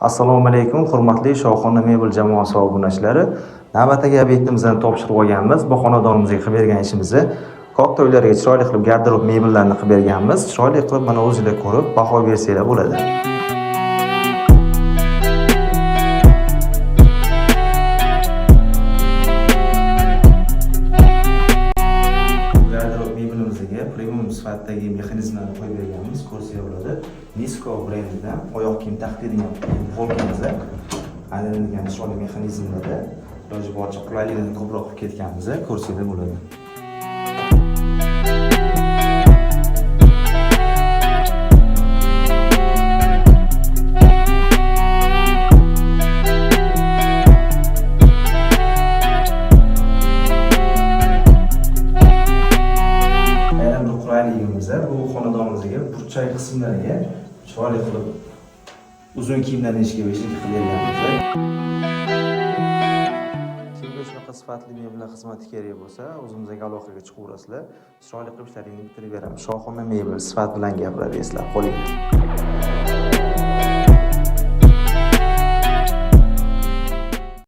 Assalomu alaykum, hurmatli Shohona Mebel jamoasi obunachilari. Navbatdagi obyektimizni topshirib olganmiz. Bu xonadonimizga qilib bergan ishimizni katta uylarga chiroyli qilib garderob mebellarni qilib berganmiz. Chiroyli qilib mana o'zingizlar ko'rib baho bersanglar bo'ladi. Garderob mebelimizga premium sifatdagi mexanizmlarni qo'yib berganmiz, ko'rsanglar bo'ladi. Nisco brendidan oyoq kiyim taxlaydigan polkamizda aylanadigan chiroyli mexanizmlarda iloji boricha qulaylikni ko'proq qilib ketganmiz, ko'rsanglar bo'ladi. Yana bir qulayligimiz bu xonadonimizga burchak qismlariga chiroyli qilib uzun kiyimlarni ichiga veshik qilib berganmiz. Kimga shunaqa sifatli mebellar xizmati kerak bo'lsa, o'zimizga aloqaga chiqaverasizlar. Chiroyli qilib ishlaringni bitirib beramiz. Shohona Mebel sifat bilan gapiradi, eslab qolinglar.